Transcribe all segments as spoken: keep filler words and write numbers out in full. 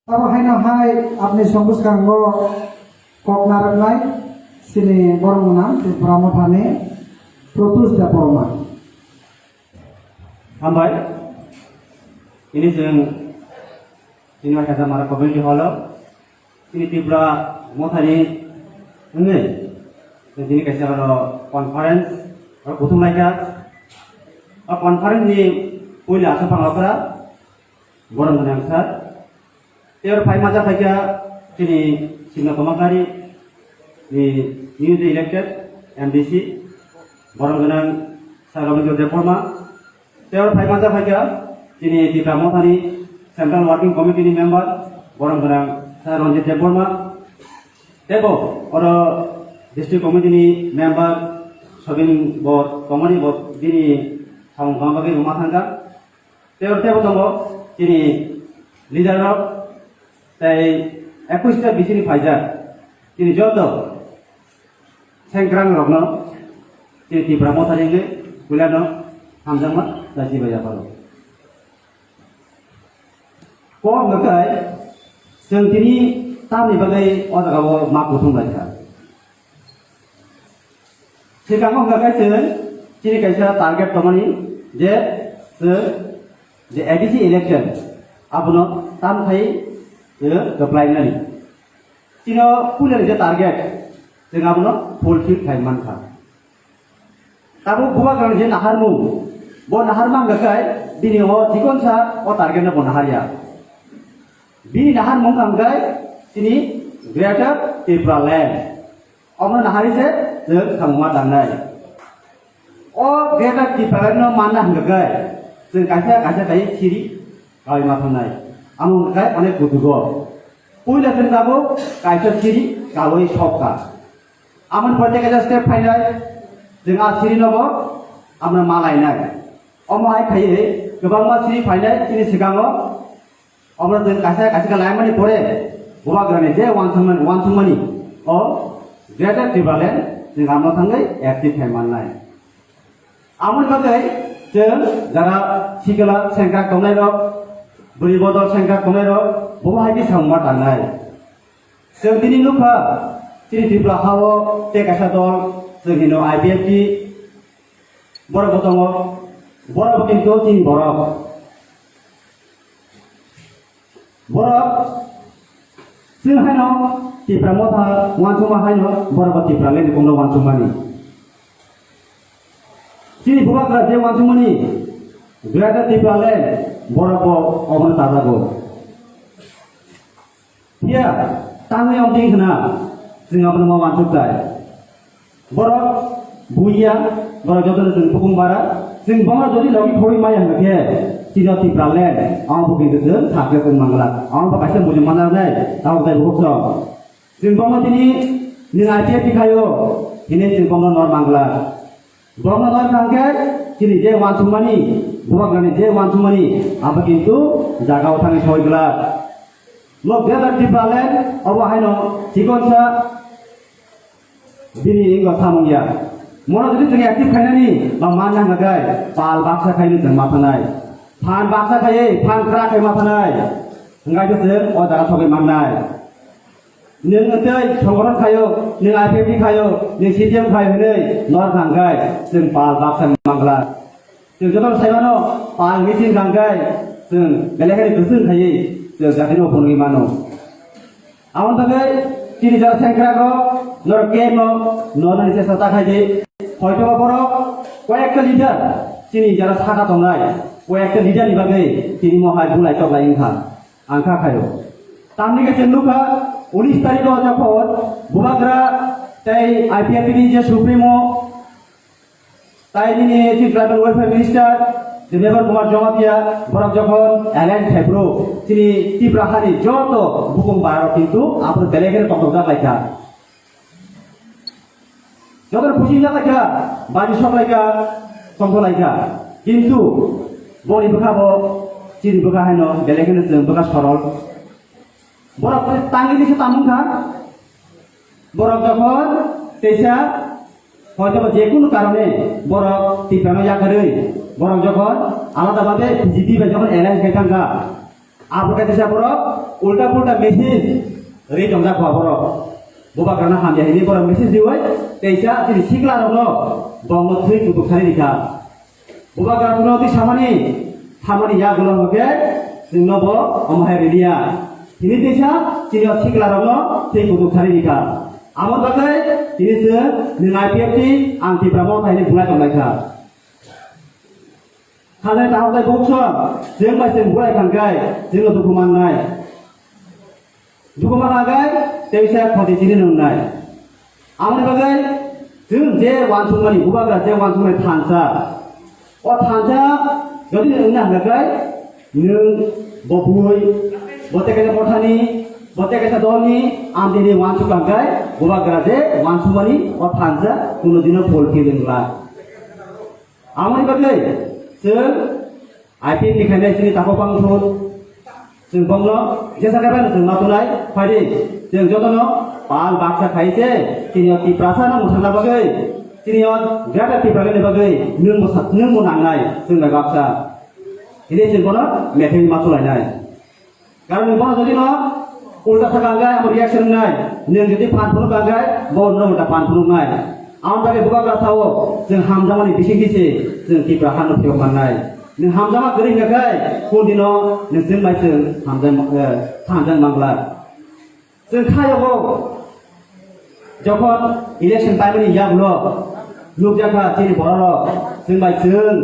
Abo haino hai apni songbuskang o kok narwknai chini borok mwnam Tipra Mothani Protus Debbarma. Hambai. Ini chwng chini Waithajamara community hall o chini Tipra Mothani wngwi chwng tini kaisa oro conference oro kuthum laikha. O conference ni puila aswk phanglokra borok mwnam sir. Tei oro phai manjak phaikha chini Singna Tomakari ni newly elected M D C, borok gwnang Sir Rabindra Debbarma. Tei oro phai manjak phaikha chini Tipra Mothani Central Working Committee ni member, borok gwnang Sir Ranjit Debbarma. Tei bo oro district committee ni member Sobin bo tongmani bo bini samung tangma bagwi rwma thangkha. Tei oro teibo tongo chini leader rok tei ekwis ta bisini phaijak chini joto sengkrang rokno chini Tipra Mothani wngwi puilano hamjakma tei chibai yapharo. Kok hwnkhe chwng tini tamni bagwi o jagao ma kuthum laikha. Swkang wngkha khe chwng chini kaisa target tongmani je chwng je A D C election abono tam khai chwng kwplai nani. Chini puilani je target chwng abono fulfill khai mankha. Tabuk bubagrani je naharmung, bo nahar mankha khe bini o chikonsa o target no bo naharya. Bini naharmung wngkha khe chini Greater Tipraland. Omono nahari se chwng samungma tangnai. O Greater Tipraland no manna hwnkha khe chwng kaisa kaisa kai siri kaui ma thangnai. Amo hwnkha khe onek kuchugo. Puila chwng tabuk kaisa siri kaui sokha. Amoni pore tei kaisa step phainai, chwng a siri no bo amno ma lainai. Omo hai khaiwi kwbangma siri phainai chini swkango. Omo chwng kaisa kaisa khe laimani pore bubagrani je uansukmani, uansukmani o Greater Tipraland chwng amo thangwi active khai mannai. Amoni bagwi chwng jara sikla sengkrak tongnai rok, bwrwi bodol sengkrak tongnai rok, bobo hai khe samungma tangnai. Chwng tini nukha chini Tripura hao tei kaisa dol chwng hino I P F T, borok bo tongo, borok bo kintu chini borok. Borok chwng haino Tipra Motha uansukma haino borok bo Tipraland ni kokno uansukmani. Chini bubagra je uansukmani Greater Tipraland borok bo omono chajago. Phiya tangwi ongtwi khna chwng abono ma uansuk tai. Borok buiya, borok jotono chwng bukung bara, chwng bono jodi logi khorwi maya hwnkhe, chini Tipraland, amo bo kintu chwng success wng mangla. Amo bo kaisa mujung manjaknai, tabuk tai bukhuk song. Chwng bono tini nwng I P F T khaio, hini chwng bono nor mangla. Bono nor thangkhe, chini je uansukmani, bubagrani je uansukmani, abo kintu jagao thangwi soi glak. Nok Greater Tipraland, obo haino chikonsa Bini wngkha samung ya. Mono jodi chwng active khainani ba manna hwnkhe pal baksa khaino chwng ma thanai. Phan baksa khaiwi phan kra khai ma thanai. Hwnkhe chwng o jaga sogwi mannai. Nwng tei songoron khaio, nwng I P F T khaio, nwng C P M khaio hwnwi nor thangkhai chwng pal baksa mangla. Chwng jotono sai mano, pal meeting rang khe chwng belai kheno kwchwng khaiwi chwng jatino phunugwi mano. Aboni bagwi chini jara sengkrak rok norok kebo no nonani chesta ta khai di. Hoito borok koyekta leader chini jara saka tongnai, koyekta leader ni bagwi tini mohai bulai toklai wngkha, ang kha khaio. Tamni khe chwng nukha, unis tarikh o jokhon bubagra tei I P F T ni je supremo, tai nini chini tribal welfare minister, Debbar Kumar Jamatia, borok jokhon alliance khaibro, chini Tipra hani joto bukung barok kintu aboni belai kheno tongthokjak laikha. Joto pusingjak laikha, bani sok laikha, tongthok laikha. Kintu boni bwkha bo, chini bwkha haino belai kheno chwng bwkha sorol. Borok tangwi nisi tamung kha. Borok jokhon teisa hoito ba je kunu karone borok Tiprano yakarwi, borok jokhon alada babe B J P bai jokhon alliance khai thangkha, Abo khe teisa borok ulta pulta message ri tongjak kho borok. Bubagrano hamya hini borok message riwi teisa chini sikla rokno bongno thwi kutuk sari rikha. Bubagra no twi samani, samani yagulo hwnkhe chwngno bo omo hai riliya. Hini teisa chini o sikla rokno thwi kutuk sari rikha. Amo bagwi tini chwng nwng I P F T ang Tipra Motha hini bulai tonglaikha. Khajani takhuk tei bukhuksong, chwng bai chwng bulai kha hwnkhe chwngno dukhu mannai. Dukhu mannai, teisa khoti chini nwngnai. Aboni bagwi chwng je uansukmani, bubagra je uansukmani thansa. O thansa jodi nwng wngna hwnkhe nwng bo bui, bo tei kaisa mothani, bo tei kaisa dolni amtini uansuk hwnkhe bubagra je uansukmani o thansa kuno dino fulfill wngla. Aboni bagwi chwng I P F T ni khainai chini takhuk bangthor, chwng bongno jesa khe bai chwng ma tunai, phaidi chwng jotono pal baksa khai se chini o Tiprasa no mwthangna bagwi, chini o Greater Tipraland ni bagwi nwng bo sa-, nwng bo nangnai chwng bai baksa. Hini chwng bono methai ma tulainai. Karon nwng bono jodi no ulta sakha hwnkhe amo reaction wngnai, nwng jodi phan phunuk kha hwnkhe bo no ulta phan phunuknai. Aboni bagwi bubagra sao, chwng hamjakmani bisingtwi se chwng Tipra hano phiyok mannai. Nwng hamjakma kwrwi hwnkhe kundino nwng chwng bai chwng hamjak, eh, hamjak mangla. Chwng khayogo jokhon election paimani yagulo nukjakha chini bororok chwng bai chwng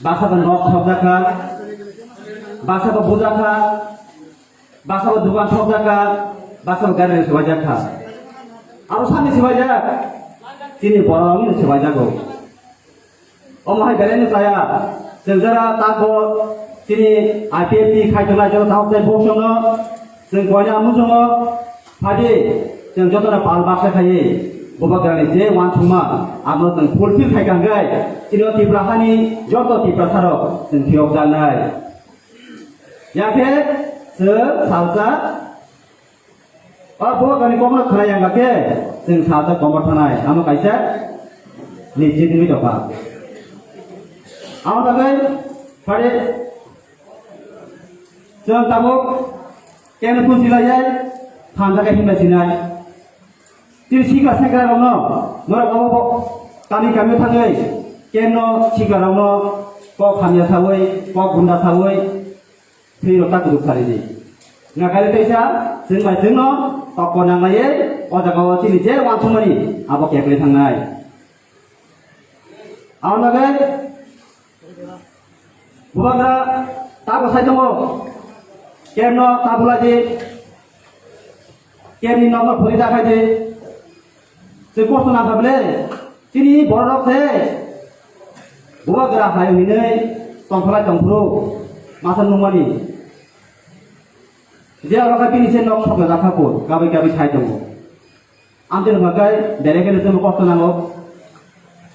baksa bo nok thokjakha, baksa bo bujakha, baksa bo dukan thokjakha, baksa bo gari swbajakha. Abo sani swbajak, chini bororokni swbajago. Omo hai belai no chaya. Chwng jara tako chini I P F T khai tongnai joto takhuk tei bukhuksongno chwng koina muchungo phadi chwng jotono pal baksa khaiwi bubagrani je uansukma abono chwng fulfill khai kha hwnkhe chini o Tipra hani joto Tiprasarok chwng phiyokjaknai. Yakhe chwng salsa O bubagrani kokno khwnai ang khe chwng salsa komor thanai, amo kaisa ni chini mi doka. Amo bagwi phari chwng tabuk keno kuchi laijai thansa khe himlai sinai. Tini sikla sekra rokno norok obo bo kami kami thangwi keno sikla rokno kok hamya sawi, kok gunda sawi, Thwi rok ta kutuk sari di. Nga kali teisa, chwng bai chwngno tokko nanglaiwi, o jaga o chini je uansukmani, abo keplai thangnai. Abo bagwi, bubagra ta bwsai tongo, kemno ta bulai di, kemni nokno phuri ta khai di. Chwng kosto nang kha bele, chini bororok se bubagra hai hinwi tongphalai tongphuru masa nungmani. Je oro khe bini se nok sokjak kha bo, kabui kabui sai tongo. Amtwini hwnkhe belai kheno chwngno kosto nango.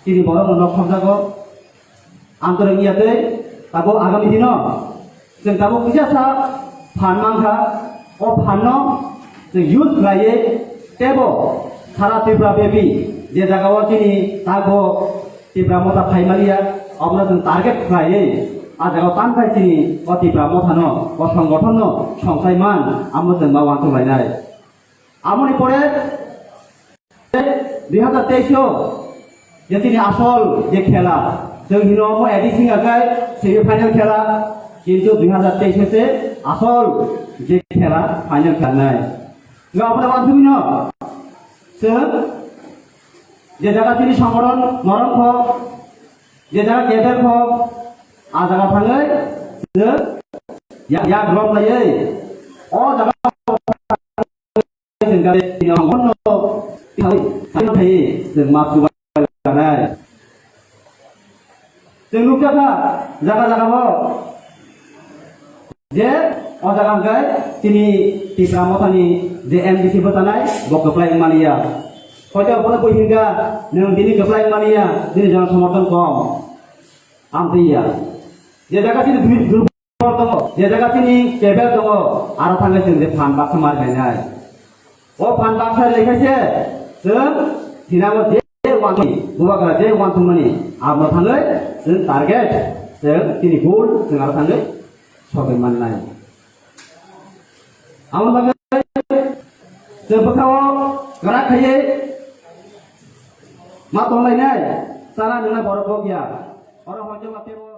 Chini borokno nok sokjago. Amtwrwng ya tei tabuk agami dino chwng tabuk kisa sa phan mankha, o phanno chwng use khlaiwi teibo sara Tripura bepi je jagao chini tago Tipra motha phaimaliya, obono chwng target khlaiwi a jagao tamkhai chini o Tipra mothano, o songgothonno songchai man, amo chwng ma uansuk lainai. Amoni pore dui hazar teis o je chini asol je khela, chwng hino omo A D C akai semi final khela, kintu dui hazar teis o se asol je khela final khelnai. Ga obono wansugino chwng je jaga chini songgothon norom kho, je jaga kebel kho, a jaga thangwi chwng yak yak rom laiwi o jaga Chwng nukjakha jaga jaga bo je o jaga hwnkhe chini Tipra mothani je M D C bwchanai bo kwplai wngmaniya. Hoito bono bui hinkha nwng bini kwplai wngmaniya, bini jono somorthon kom. Amtwi ya. Je jaga chini dui dur tongo, je jaga chini kebel tongo, aro thangwi chwng je phan baksa mar khainai. O phan baksa lekhaise chwng thinango je uansukmani, bubagra je uansukmani, abo thangwi chwng target, chwng chini goal, chwng aro thangwi sogwi mannai. Amo bagwi chwng bwkhao kwrak khaiwi ma tonglainai, chana nwngnai borok bo ya. Oro hwnjak ma tebo